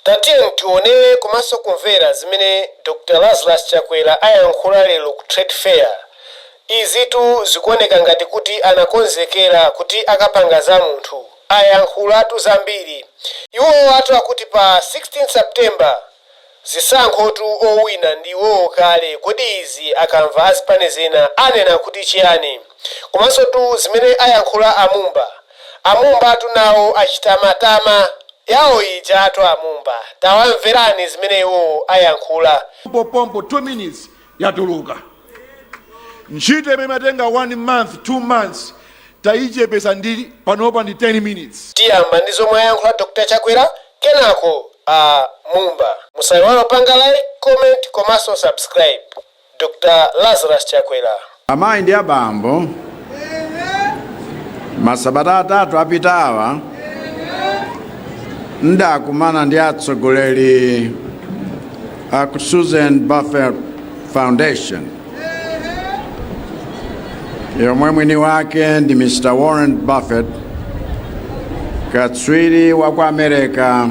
Tatiyeni tionere komanso kumvera zimene Dr Lazarus Chakwera ayankhula lero ku Trade Fair. Izitu zikuoneka ngati kuti anakonzekera kuti akapanga za munthu. Ayankhulatu zambiri. Iwowatu akuti pa 16 September zisankhotu owina ndi iwowo kale. Kodi izi akamva azipani zina anena kuti chiyani? Komansotu zimene ayankhula a Mumba. A Mumbatu nawo achita matama. Yawo ijatu a Mumba. Tawamverani zimene iwowo ayankhula. Pompopompo 2 minutes yatuluka. Ntchito imene imatenga 1 month, 2 months tayichepesa ndi panopa ndi 10 minutes. Tiyamba ndi zomwe ayankhula Dr Chakwera kenako a Mumba. Musaiwale kupanga like, comment komanso subscribe. Dr Lazarus Chakwera. Amayi ndi abambo, masabata atatu apitawa ndakumana ndi atsogoleri a ku Susan Buffett Foundation yomwe mwini wake ndi Mr. Warren Buffett, katswiri wa ku America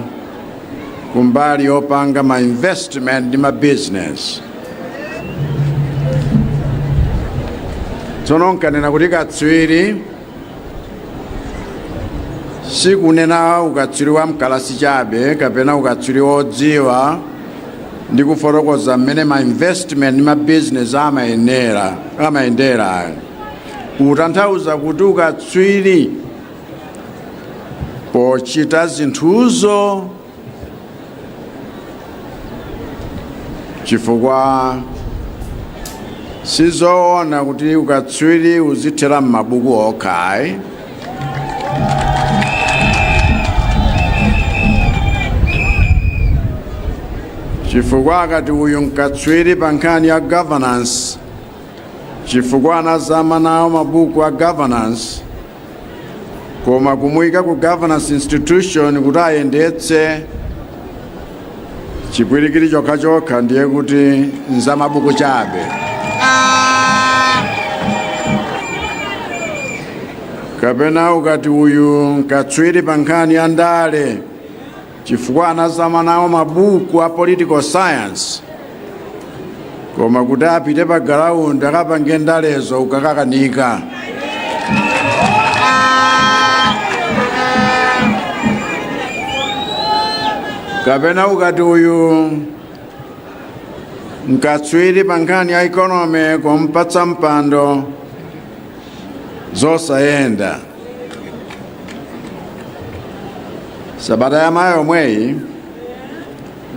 kumbali yopanga ma investment ndi ma business. Tsono nkanena kuti katswiri sikunena ukatswiri wa mkalasi chabe kapena ukatswiri wodziwa ndi kufotokoza mmene ma investment ndi ma business amayendera. Utanthauza kuti ukatswiri pochita zinthuzo, chifukwa sizoona kuti ukatswiri uzithera m'mabuku okha ayi. Chifukwa akati uyu nkatswiri pa nkhani ya governance, chifukwa anazama nawo mabuku a governance, koma kumuyika ku governance institution kuti ayendetse chipwirikiti chokhachokha, ndiye kuti nzamabuku chabe. Kapena ukati uyu nkatswiri pa nkhani ya ndale, chifukwa anazama nawo mabuku a political science, koma kuti apite pa ground akapange ndalezo ukakakanika. Kapena ukati uyu nkatswiri pa nkhani ya economy, kumpatsa mpando zosayenda. Sabata yamawa yomweyi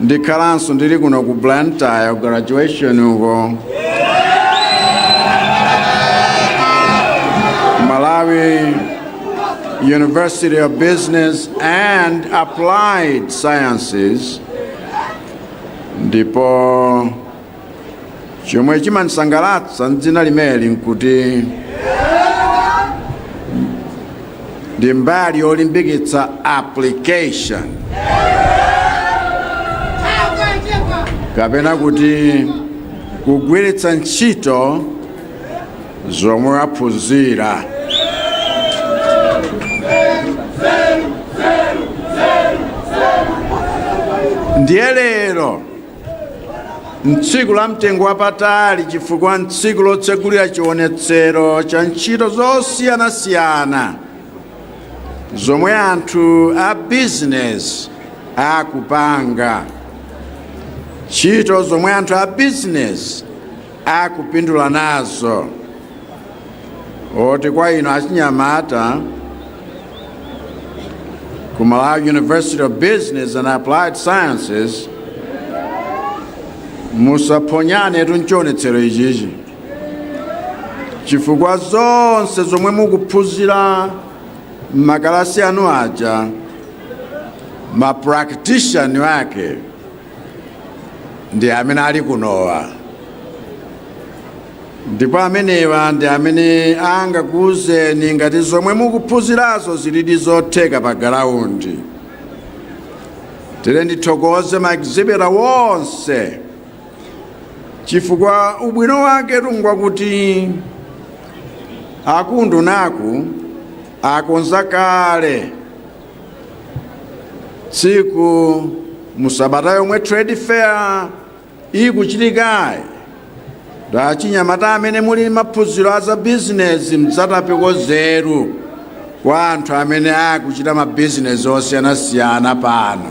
ndikhalanso ndili kuno ku Blantyre graduation uko Malawi University of Business and Applied Sciences, ndipo chomwe chimandisangalatsa m'dzina limeneli nkuti ndi mbali yolimbikitsa application kapena kuti kugwiritsa ntchito zomwe waphunzira. Ndiye lero ntsiku la mtengo wapatali, chifukwa ntsiku lotsegulira chionetsero cha ntchito zosiyanasiyana zomwe anthu a bizinesi akupanga, ntchito zomwe anthu a bizinesi akupindula nazo. Oti kwa inu achinyamata ku Malawi University of Business and Applied Sciences, musaphonyanetu nchionetsero ichichi, chifukwa zonse zomwe mukuphunzira m'makalasi anu aja, ma practitioner ake ndi amene ali kunowa, ndipo amenewa ndi amene angakuuzeni ngati zomwe mukuphunzirazo zilidi zotheka pa ground. Tere ndithokoze ma exhibitor wonse, chifukwa ubwino wake ngwakuti akundunaku akonza kale tsiku Musabata yomwe trade fair ikuchitikayi, achinyamata amene muli maphunziro a za bizinesi mdzatapeko nzeru kwa anthu amene akuchita mabizinesi osiyanasiyana pano.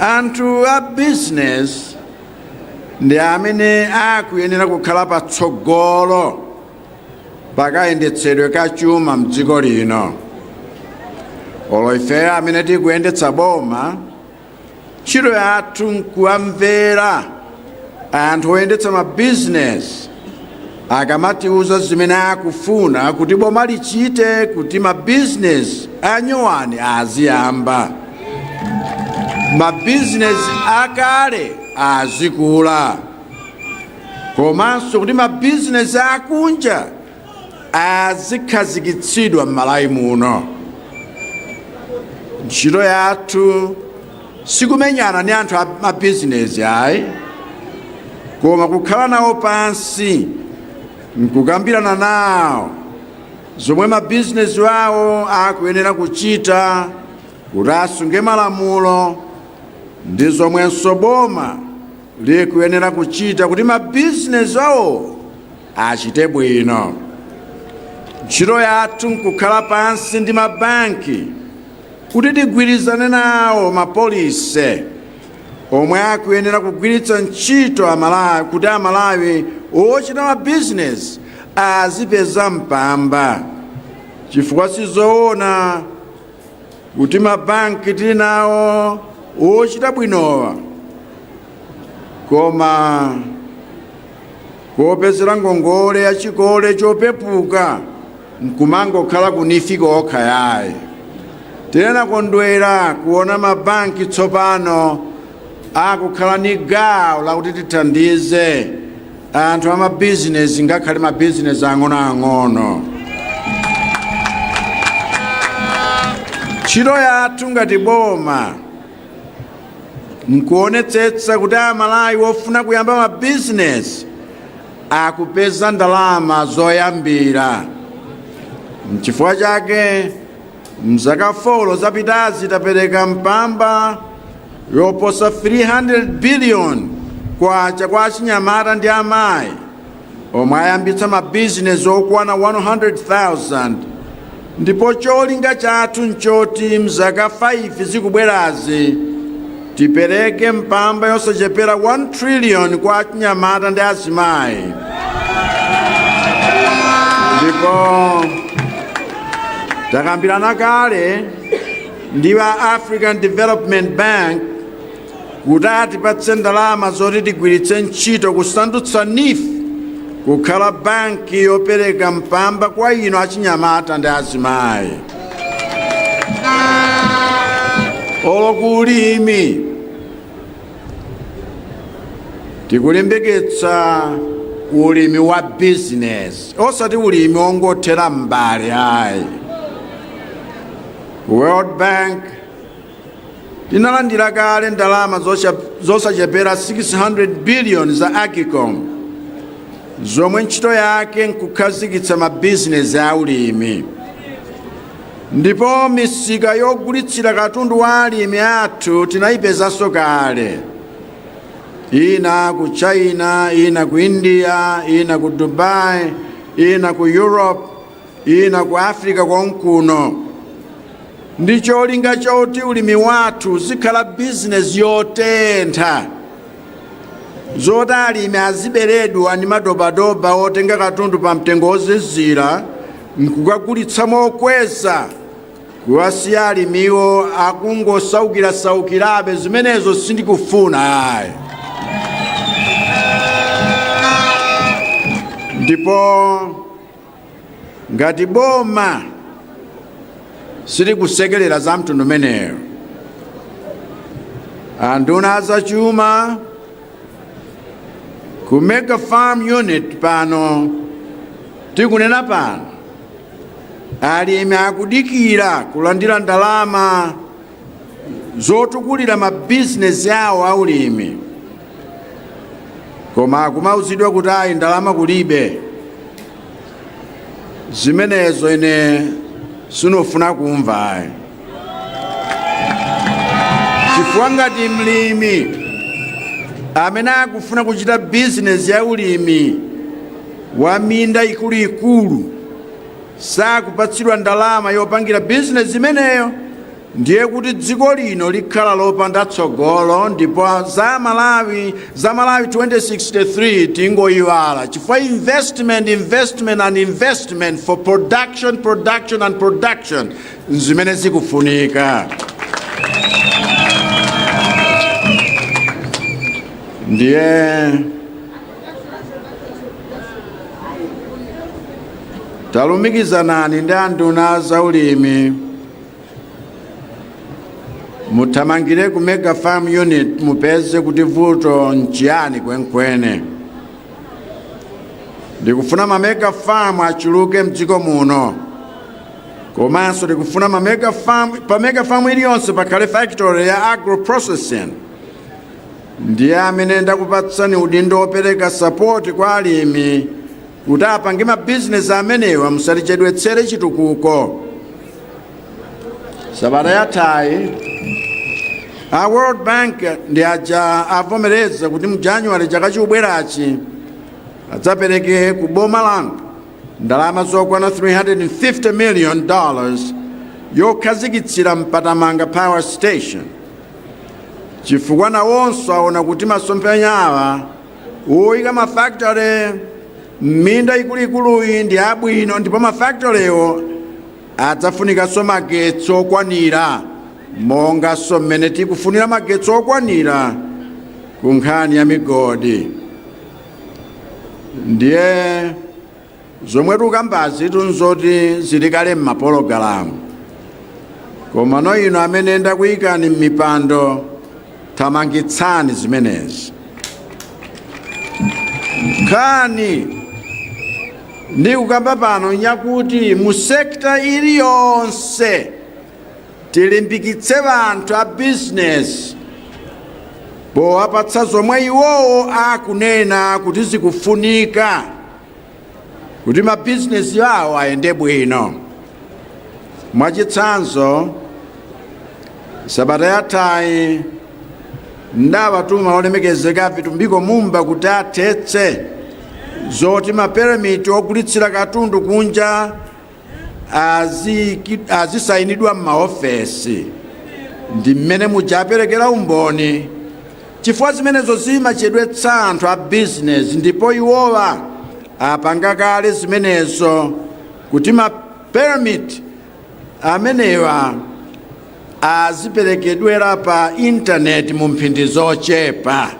Anthu a bizinesi ndi amene akuyenera kukhala patsogolo pakayendetsedwe ka chuma mdziko lino. Olo ife amene tikuyendetsa boma, ntchito yathu nkuwamvera anthu oyendetsa mabizinesi akamatiuza zimene akufuna kuti boma lichite kuti mabizinesi anyowani aziyamba, mabizinesi akale azikula, komanso kuti mabizinesi akunja azikhazikitsidwa m'Malawi muno. Ntchito yathu sikumenyana ndi anthu a mabizinesi ayi, koma kukhala nawo pansi nkukambirana nawo zomwe mabizinesi awo akuyenera kuchita kuti asunge malamulo, ndi zomwenso boma likuyenera kuchita kuti mabizinesi awo achite bwino. Ntchito yathu nkukhala pansi ndi mabanki kuti tigwirizane nawo ma policy omwe akuyenera kugwiritsa ntchito Amalawi kuti Amalawi ochita mabizinesi azipeza mpamba, chifukwa sizoona kuti mabanki tili nawo ochita bwinowa koma kopezera ngongole ya chikole chopepuka nkumangokhala ku NEEF kokha yayi. Tinakondwera kuona mabanki tsopano akukhala ni gawo lakuti tithandize anthu amabizinesi, ngakhale mabizinesi ang'onoang'ono. Ntchito yathu ngati boma nkuonetsetsa kuti Amalawi ofuna kuyamba mabizinesi akupeza ndalama zoyambira. Nchifukwa chake mzaka 4 zapitazi tapereka mpamba yoposa 300 billion kwacha kwa achinyamata ndi amayi omwe ayambitsa mabizinesi okwana 100,000, ndipo cholinga chathu nchoti mzaka 5 zikubwerazi tipereke mpamba yosachepera 1 trillion kwa achinyamata ndi azimayi. Ndipo takambirana kale ndi wa African Development Bank kuti atipatse ndalama zoti tigwiritse ntchito kusandutsa NEEF kukhala banki yopereka mpamba kwa inu achinyamata ndi azimayi. Olo ku ulimi tikulimbikitsa ulimi wa bizinesi, osati ulimi ongothera mbale ayi. World Bank tinalandira kale ndalama zosachepera 600 billion za AGCOM, zomwe ntchito yake nkukhazikitsa mabizinesi a ulimi, ndipo misika yogulitsira katundu wa alimi athu tinayipezanso kale, ina ku China, ina ku India, ina ku Dubai, ina ku Europe, ina ku Africa konkuno, ndi cholinga choti ulimi wathu uzikhala bizinesi yotentha, zoti alimi aziberedwa ndi madobadoba otenga katundu pa mtengo wozizira nkukagulitsa mokweza, kuwasiya alimiwo akungosaukirasaukirabe. Zimenezo sindikufuna ayi. Ndipo ngati boma silikusekerera za mtundu umeneyo, anduna azachuma ku Mega Farm Unit pano tikunena pano, alimi akudikira kulandira ndalama zotukulira mabizinesi awo aulimi, koma akumauzidwa kuti ayi, ndalama kulibe. Zimenezo ine Sinufuna kumva ayi, chifukwa ngati mlimi amene akufuna kuchita bizinesi ya ulimi wa minda ikuluikulu sakupatsidwa ndalama yopangira bizinesi imeneyo, ndiye kuti dziko lino likhala lopanda tsogolo, ndipo za Malawi 2063 tingoyiwala, chifukwa investment, investment and investment for production, production and production zimene zikufunika. Ndiye talumikizanani ndi anduna zaulimi, muthamangire ku mega farm unit, mupeze kuti vuto nchiyani kwenikweni. Ndikufuna ma mega farm achuluke mdziko muno, komanso ndikufuna ma mega farm, pa mega farm iliyonse pakhale factory ya agro processing. Ndiye amene ndakupatsani udindo wopereka support kwa alimi kuti apange mabizinesi amenewa, musatichedwetsere chitukuko. Sabata yathayi a World Bank ndi aja avomereza kuti mu January chaka chikubwerachi adzapereke ku boma langa ndalama zokwana $350 million yokhazikitsira Mpatamanga Power Station, chifukwa nawonso aona kuti masomphenya awa woyika mafactory m'minda ikuluikuluyi ndi abwino, ndipo mafactorywo adzafunikanso magetsi okwanira, monganso mmene tikufunira magetsi okwanira ku nkhani ya migodi. Ndiye zomwe tikambazi tunzoti zili kale m'mapologalamu, koma no ino amene ndakuyikani m'mipando, thamangitsani zimenezi. Nkhani ndi kukamba pano nyakuti mu sector iliyonse tilimbikitse anthu a business powapatsa zomwe iwowo akunena kuti zikufunika kuti mabizinesi awo ayende bwino. Mwachitsanzo, sabata yathayi ndawatuma olemekezeka Vitumbiko Mumba kuti athetse zoti mapermit ogulitsira katundu kunja azisayinidwa m'maofesi, ndi mmene mujaperekera umboni, chifukwa zimenezo zimachedwetsa anthu a bizinesi. Ndipo iwowa apanga kale zimenezo kuti mapermit amenewa aziperekedwera pa intaneti mu mphindi zochepa.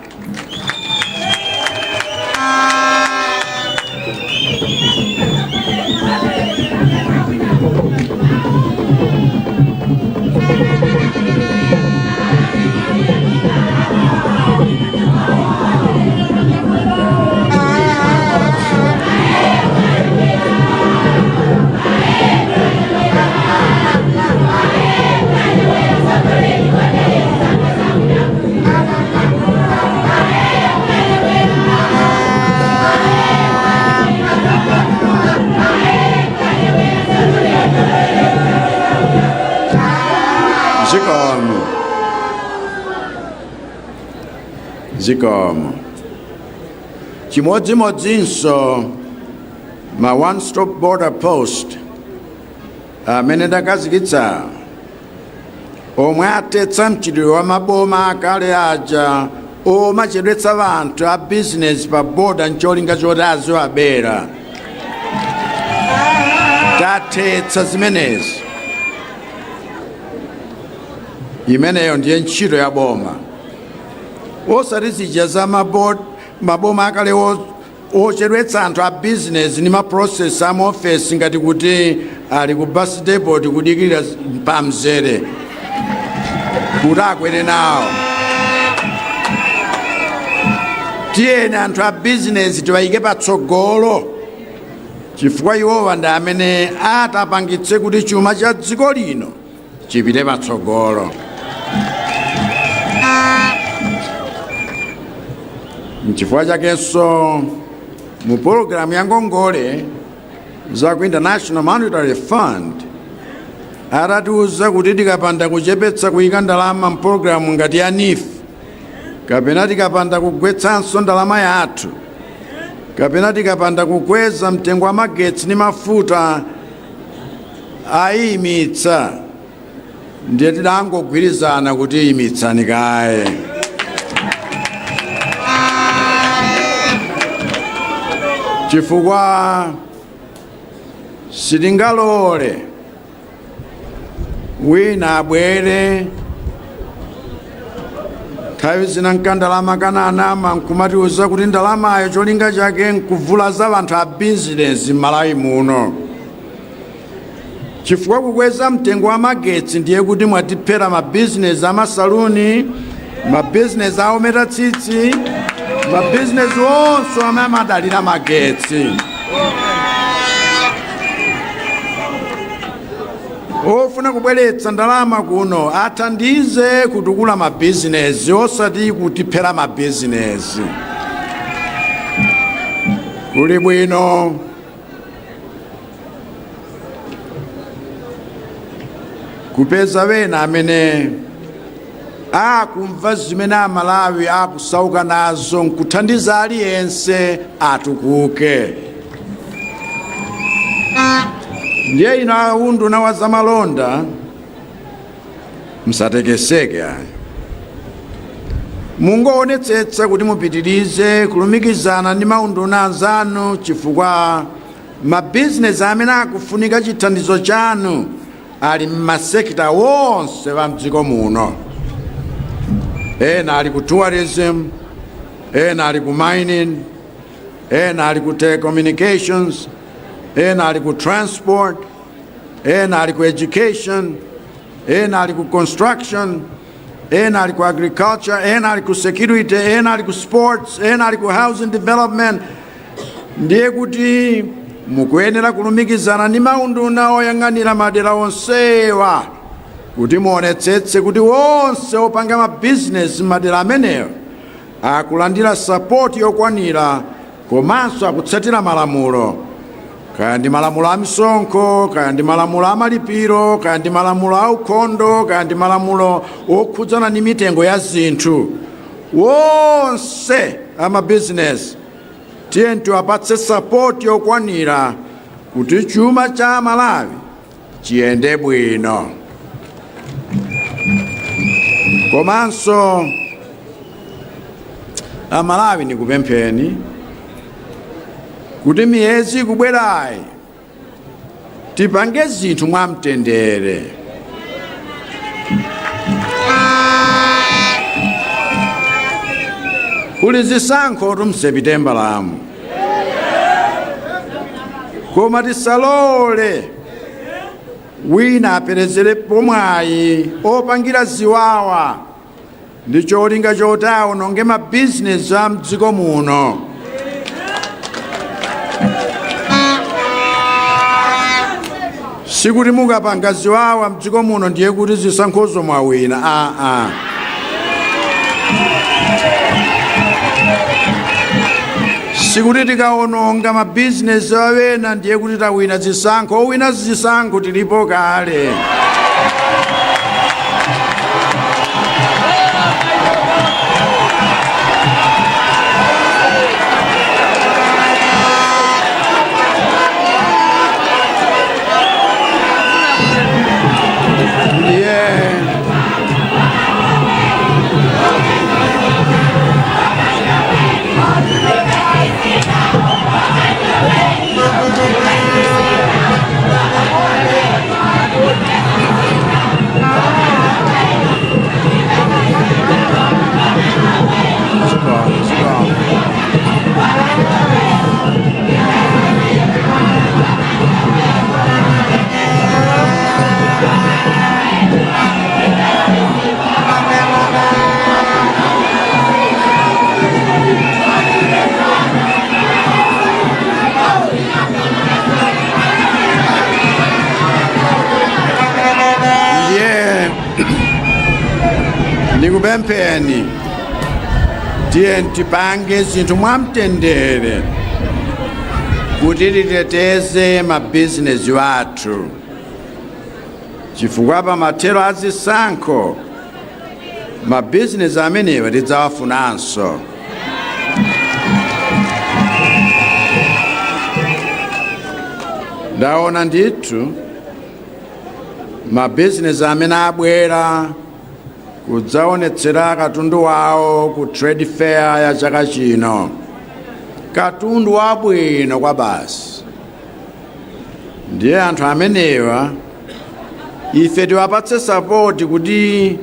Zikomo, zikomo. Chimodzimodzinso ma one stop border post amene ndakhazikitsa, omwe athetsa mchitidwe wa maboma akale aja omachedwetsa anthu a bizinesi pa boda ncholinga choti aziwabera. Tathetsa zimenezi. Imeneyo ndiye ntchito ya boma, osati zija za maboma akale ochedwetsa anthu a bizinesi ndi maprocess a maofesi ngati kuti ali ku bus depot kudikirira pamzere kuti akwere nawo. Tiyeni anthu a bizinesi tiwayike patsogolo, chifukwa iwowa ndi amene atapangitse kuti chuma cha dziko lino chipite patsogolo. Nchifukwa chakenso mu pologalamu ya ngongole za ku International Monetary Fund Atatiuza kuti tikapanda kuchepetsa kuyika ndalama mpologalamu ngati ya NEEF, kapena tikapanda kugwetsanso ndalama yathu, kapena tikapanda kukweza mtengo wa magetsi ndi mafuta, ayimitsa, ndiye tidangogwirizana kuti imitsani kaye, chifukwa sitingalole wina abwere nthawi zina nkandalama kananama nkumatiuza kuti ndalamayo cholinga chake nkuvulaza anthu a bizinesi m'Malawi muno, chifukwa kukweza mtengo wa magetsi ndiye kuti mwatiphera mabizinesi amasaluni, mabizinesi aometa tsitsi, mabizinesi onse amene amadalira magetsi. Ofuna kubweretsa ndalama kuno athandize kutukula mabizinesi, osati kutiphera mabizinesi. Kuli bwino kupeza wena amene akumva zimene Amalawi akusauka nazo nkuthandiza aliyense atukuke. Ndiye ino aunduna wa zamalonda, msatekeseke ayi, mungoonetsetsa kuti mupitirize kulumikizana ndi maunduna anzanu, chifukwa mabizinesi amene akufunika chithandizo chanu ali mmasekita wonse wa mdziko muno. Ena ali ku tourism, ena ali ku mining, ena ali ku telecommunications, ena ali ku transport, ena ali ku education, ena ali ku construction, ena ali ku agriculture, ena ali ku security, ena ali ku sports, ena ali ku housing development. Ndiye kuti mukuyenera kulumikizana ndi maunduna oyang'anira madera onsewa kuti muonetsetse kuti wonse opanga mabizinesi m'madera amenewo akulandira support yokwanira komanso akutsatira malamulo, kaya ndi malamulo a misonkho, kaya ndi malamulo a malipiro, kaya ndi malamulo a ukhondo, kaya ndi malamulo okhudzana ndi mitengo ya zinthu. Wonse amabizinesi tiye tiwapatse support yokwanira kuti chuma cha Malawi chiyende bwino. Komanso Amalawi, ndikupempheni kuti miyezi ikubwerayi tipange zinthu mwamtendere. Kuli zisankho tumsepitembalamu, koma tisalole wina aperezerepo mwayi opangira ziwawa ndi cholinga choti awononge mabizinesi a mdziko muno. Sikuti mukapanga ziwawa mdziko muno ndiye kuti zisankhozo mwawina, aa. Sikuti tikawononga mabizinesi awena ndiye kuti tawina zisankho. Owina zisankho tilipo kale. Ndiye Ndiye ndikupempheni, tiye tipange zinthu mwamtendere kuti titeteze mabizinesi wathu. Chifukwa pamathero a zisankho mabizinesi amenewa tidzawafunanso. Ndaona ndithu mabizinesi amene abwera kudzaonetsera katundu wawo ku trade fair ya chaka chino, katundu wabwino kwa basi. Ndiye anthu amenewa ife tiwapatse support kuti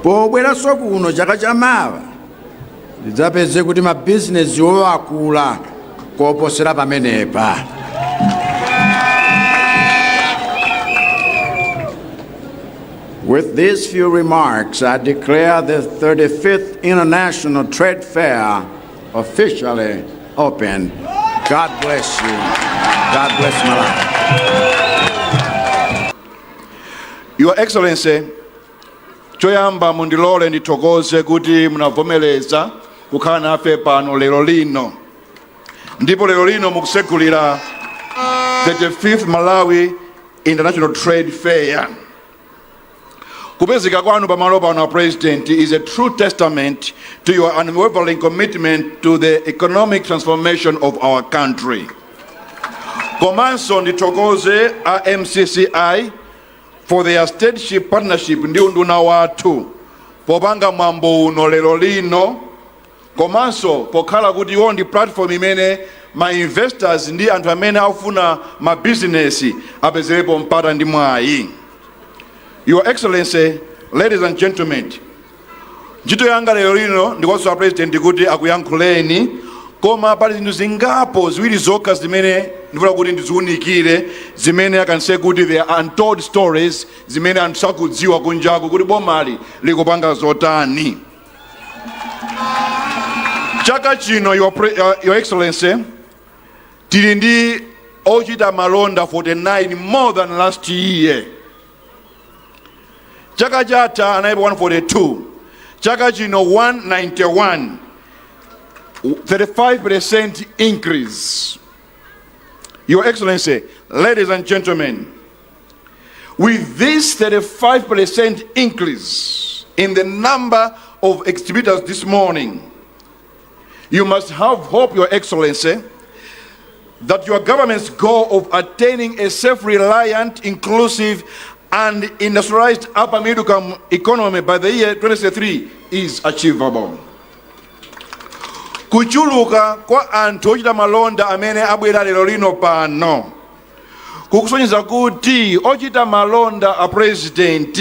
pobweranso kuno chaka chamawa tidzapeze kuti mabizinesi akula koposera pamenepa. With these few remarks, I declare the 35th International Trade Fair officially open. God bless you. God bless Malawi. Your Excellency, choyamba mundilole ndithokoze kuti munavomereza kukhala nafe pano lero lino, ndipo lero lino mukusegulira 35th Malawi International Trade Fair. Kupezeka kwanu pamalo pano, President, is a true testament to your unwavering commitment to the economic transformation of our country. Komanso ndithokoze a MCCI for their stateship partnership ndi unduna wathu popanga mwambo uno lero lino, komanso pokhala kuti iwo ndi platform imene ma investors ndi anthu amene akufuna ma business apezerepo mpata ndi mwayi. Your Excellency, ladies and gentlemen, ntchito yanga lero lino ndikuwauza President kuti akuyankhuleni, koma pali zinthu zingapo, ziwiri zokha, zimene ndifuna kuti ndiziwunikire, zimene I can say kuti they are untold stories, zimene anthu sakudziwa kunjaku kuti bomali likupanga zotani. Chaka chino, Your Excellency, tili ndi ochita malonda 49 more than last year. Chaka chatha analipo 142, chaka chino 191, 35% increase. Your Excellency, ladies and gentlemen, with this 35% increase in the number of exhibitors this morning, you must have hope, Your Excellency, that your government's goal of attaining a self-reliant, inclusive, and industrialized upper middle income economy by the year 2063 is achievable. Kuchuluka kwa anthu ochita malonda amene abwera lero lino pano kukusonyeza kuti ochita malonda a President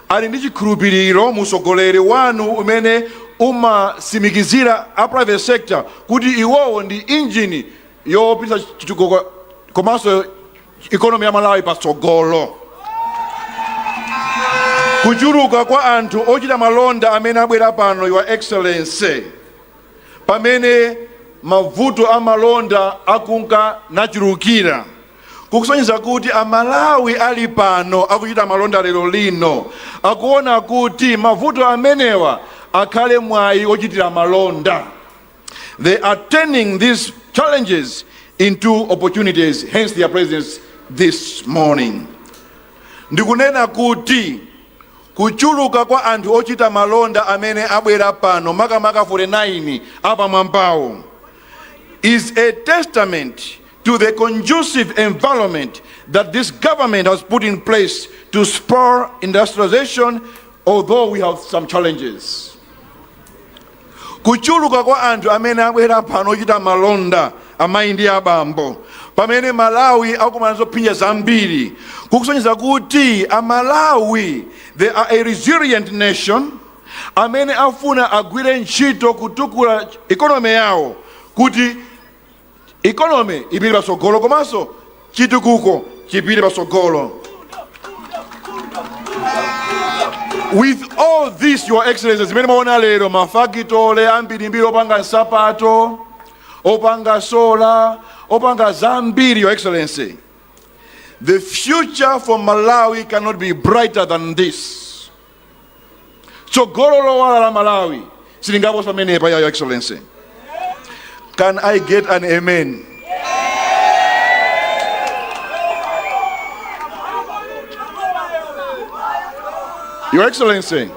ali ndi chikhulupiriro mu utsogoleri wanu umene umasimikizira a private sector kuti iwowo ndi injini yopititsa chitukuko komanso economy ya Malawi patsogolo. Kuchuluka kwa anthu ochita malonda amene abwera pano, Your Excellency, pamene mavuto a malonda akunka nachulukira, kukusonyeza kuti Amalawi ali pano akuchita malonda lero lino akuona kuti mavuto amenewa akhale mwayi ochitira malonda. They are turning these challenges into opportunities, hence their presence this morning. Ndikunena kuti kuchuluka kwa anthu ochita malonda amene abwera pano, makamaka 49 apamwambawo, is a testament to the conducive environment that this government has put in place to spur industrialization, although we have some challenges. Kuchuluka kwa anthu amene abwera pano ochita malonda, amayi ndi abambo, pamene Malawi akumana zophinja zambiri, kukusonyeza kuti Amalawi, they are a resilient nation amene afuna agwire ntchito kutukula economy yawo kuti economy ipite patsogolo komanso chitukuko chipite patsogolo. With all this, Your Excellency, zimene mwaona lero, mafakitole ambirimbiri opanga nsapato, opanga solar, opanga zambiri, Your Excellency, the future for Malawi cannot be brighter than this. Tsogolo lowala la Malawi silingaposa pamenepa. Your Excellency, can I get an amen? Your Excellency,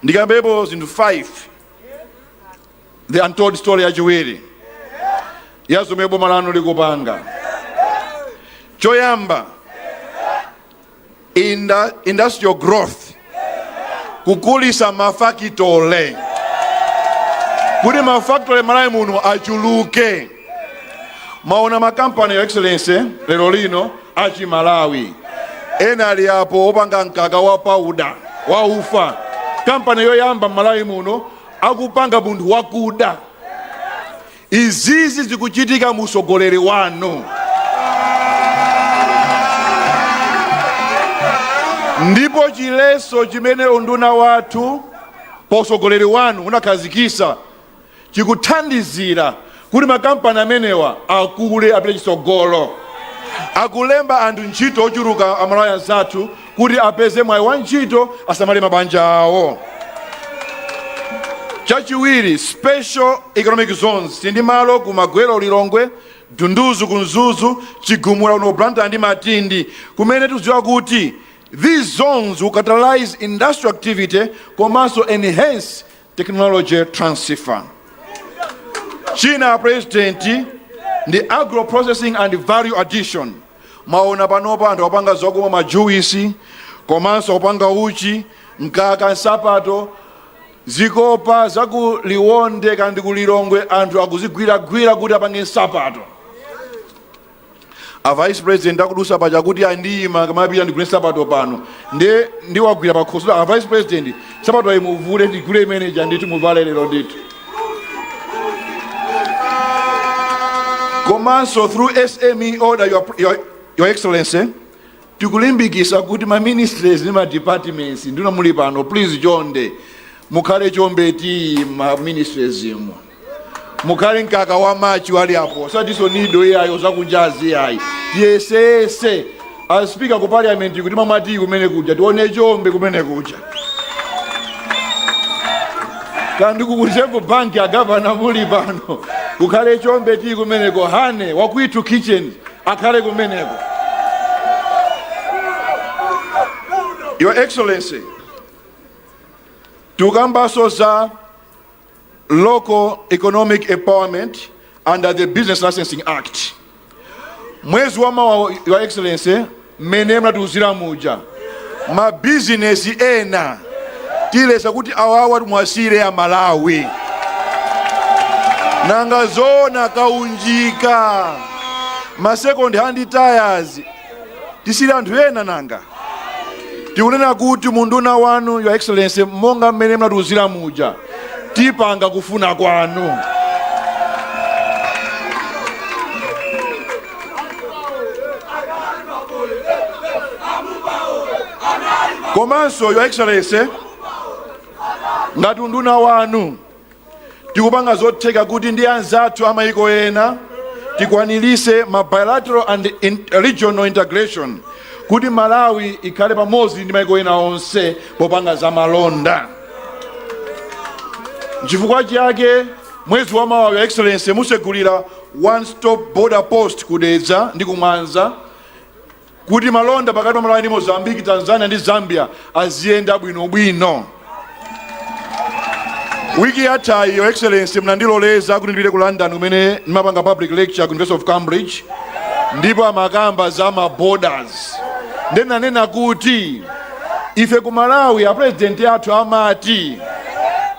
ndikambepo zinthu 5, the untold story yachiwiri ya zomwe boma lanu likupanga. Choyamba, industrial growth, kukulisa mafakitole kuti mafakitole Malawi muno achuluke. Maona makampani, Your Excellency, lero lino achi Malawi ena ali apo opanga mkaka wa powder wa ufa, kampani yoyamba m'Malawi muno akupanga munthu wakuda. Izizi zikuchitika mu usogoleri wanu, ndipo chileso chimene unduna wathu pa usogoleri wanu unakhazikisa chikuthandizira kuti makampani amenewa akule, apite chitsogolo, akulemba anthu ntchito ochuluka, Amalawi anzathu kuti apeze mwayi wa ntchito, asamale mabanja awo. Chachiwiri, special economic zones. Tili ndi malo ku Magwero, Lilongwe, Dunduzu ku Mzuzu, Chigumula kuno Blantyre ndi Matindi, kumene tikudziwa kuti these zones will catalyze industrial activity komanso enhance technology transfer. China, President, ndi agro processing and value addition. Maona panopa anthu akupanga zakumwa, majuisi, komanso akupanga uchi, mkaka, nsapato, zikopa zaku Liwonde kandi ku Lilongwe, anthu akuzigwiragwira kuti apange nsapato. A Vice President akudusa paja kuti andiyima kamapita ndigule nsapato pano, ndiye ndiwagwira pakhosi, "A Vice President, nsapato ayi muvule, ndigule manager ndithu, muvale lero ndithu." Komanso through SME order, Your Excellency, tikulimbikisa kuti ma ministries ndi ma departments, ndino muli pano, please chonde mukhale chombe tea ma ministries imo, mukhale mkaka wa machi wali apo, satiso nido iyayo zakunjazi iyayi. Tiyesese a Speaker ku Parliament kuti mamati kumene kuja tione chombe kumene kuja, kandi ku Reserve Bank, agavana muli pano, kukhale chombe tea kumeneko, hane wakuitu kitchen akhale kumeneko. Your Excellency, tikambaso za local economic empowerment under the Business Licensing Act. Mwezi wa mawa, Your Excellency, mmene mnatiuzira muja, mabizinesi ena tilesa kuti awawa mwasire ya Malawi. Nanga zona kaunjika ma second hand tires tisire anthu ena? Nanga tikunena kuti munduna wanu, Your Excellency, monga mmene mnatiuzira muja, tipanga kufuna kwanu. Komanso, Your Excellency, ngati unduna wanu tikupanga zotheka kuti ndi anzathu amayiko ena tikwanirise ma bilateral and regional integration kuti Malawi ikhale pamodzi ndi mayiko ena onse popanga za malonda. Nchifukwa chake mwezi wa mawa, Your Excellency, musegulira one stop border post kudedza ndi kumwanza kuti malonda pakati pa Malawi ndi Mozambique, Tanzania ndi Zambia aziyenda bwinobwino. Wiki yathayi, Your Excellency, mnandiloleza kuti ndipite ku London kumene ndimapanga public lecture ku University of Cambridge, ndipo amakamba za ma borders. Ndinanena kuti ife ku Malawi a President athu amati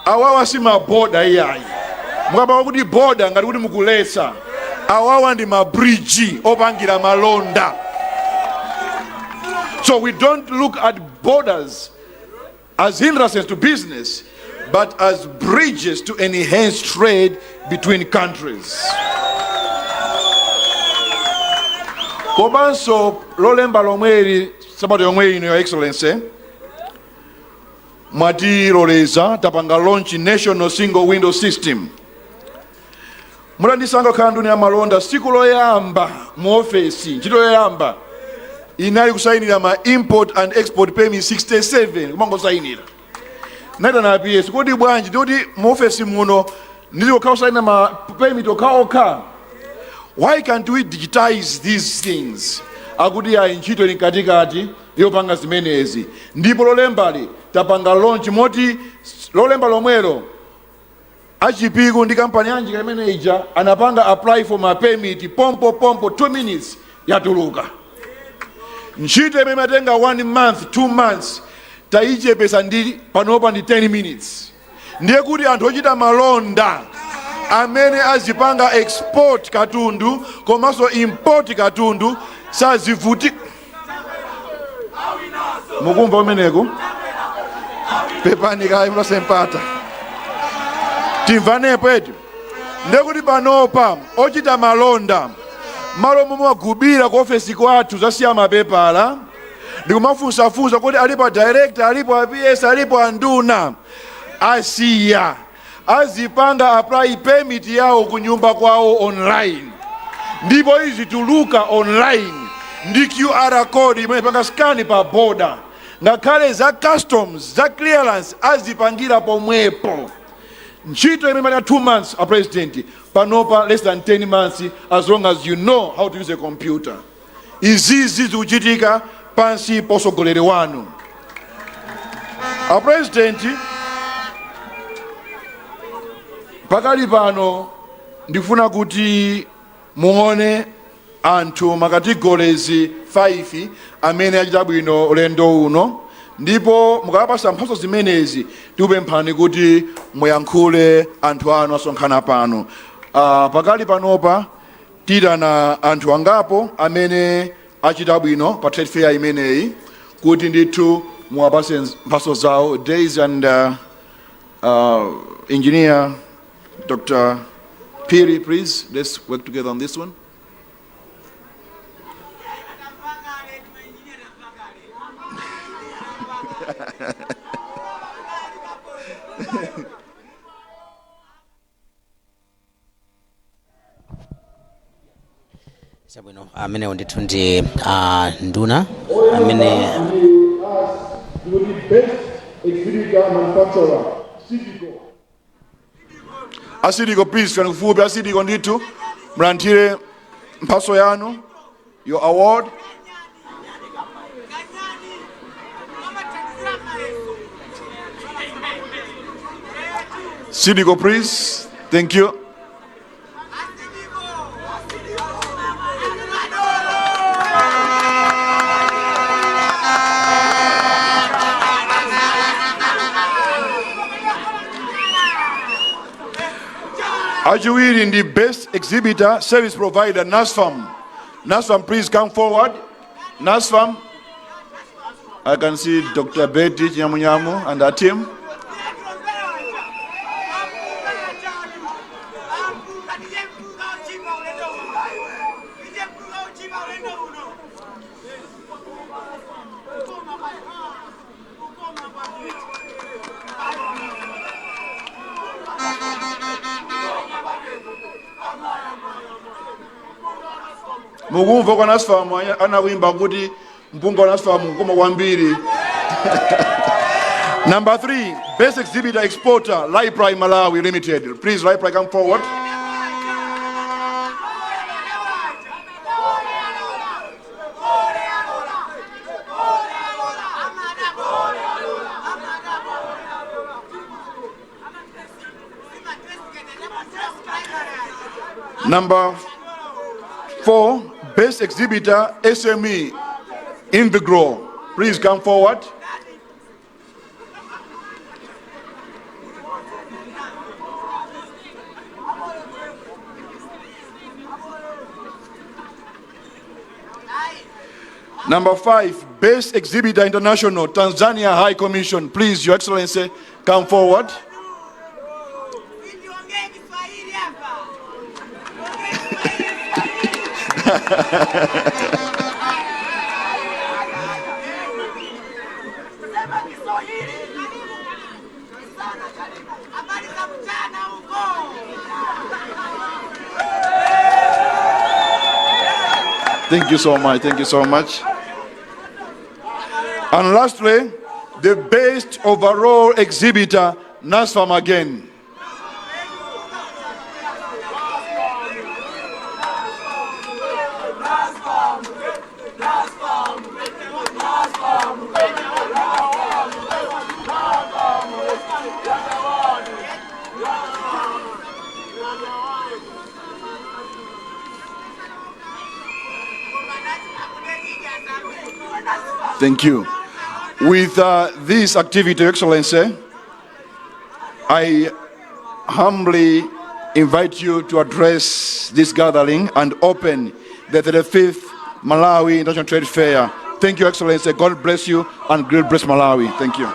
awawa si ma border iyayi. Mukapanga kuti border ngati kuti mukuletsa, awawa ndi ma bridge opangira malonda. So we don't look at borders as hindrances to business, but as bridges to enhance trade between countries. Komanso lolemba lomweli, sabato yomwe ino, Your Excellency, mwatiloleza tapanga launch national single window system. Mutandisankha kukhala nduna ya malonda, siku loyamba mu ofesi, ntchito yoyamba inali kusayinira ma import and export permit 67, kumangosayinira. Naitana PS, "Kodi bwanji ndikuti mu ofesi muno ndili kokha kusayina ma permit okhaokha? Why can't we digitize these things?" Akuti ayi, ntchito ili mkatikati. Yopanga zimenezi, ndipo Lolembali tapanga launch, moti Lolemba lomwelo a Chipiku ndi kampani yanji imene ija anapanga apply for ma permit pompo pompo, 2 minutes yatuluka. Ntchito imene imatenga 1 month, 2 months, tayichepesa ndi panopa ndi 10 minutes. Ndiye kuti anthu ochita malonda amene azipanga export katundu komanso import katundu sazivuti. Mukumva umeneko? Pepani kayi, mlosempata timvanepo eti. Ndekuti panopa ochita malonda, malo momwe agubira ku ofesi kwathu zasiya mapepala ndikumafunsafunsa kuti alipo a director, alipo a PS, alipo anduna, asiya. Azipanga apply permit yawo ku nyumba kwawo online, ndipo izituluka online ndi QR code imene panga scan pa border. Ngakhale za customs, za clearance, azipangira pomwepo. Ntchito imene imene 2 months, a President, panopa less than 10 months, as long as you know how to use a computer. Izizi zikuchitika pansi posogoleri wanu, a President. Pakali pano ndifuna kuti muone anthu ma categories 5 amene achita bwino ulendo uno, ndipo mukapasa mphatso zimenezi tikupemphani kuti muyankhule anthu anu asonkhana pano. Pakali panopa tiyitana anthu angapo amene achita bwino pa trade fair imeneyi kuti ndithu muwapase mphatso zawo. Days and Engineer Dr. Piri, please, let's work together on this one. Chabwino, amenewo ndithu ndi nduna amene Best exhibitor manufacturer, Cidico. A Cidico, please, kani kufupi. A Cidico, ndithu mulandire mphatso yanu, your award. Cidico, please. Thank you. Achiwiri ndi best exhibitor service provider, Nasfam. Nasfam, please come forward. Nasfam, I can see Dr. Betty Nyamunyamu and her team. Mukumva kwa Nasfam anakuimba kuti mpunga wa Nasfam kukoma kwambiri. Number three, best exhibitor exporter, Lipri Malawi Limited. Please, Lipri, come forward. Number four, best exhibitor SME Invigrow. Please come forward. Number five, Best Exhibitor International, Tanzania High Commission. Please, Your Excellency, come forward. Niongee Kiswahili hapa. Ongee Kiswahili. Sema Kiswahili. Sana karibu. Habari za mchana huko. Thank you so much. Thank you so much. And lastly, the best overall exhibitor, NASFAM again. Thank you. With this activity, Your Excellency, I humbly invite you to address this gathering and open the 35th Malawi International Trade Fair. Thank you, Excellency. God bless you and God bless Malawi. Thank you.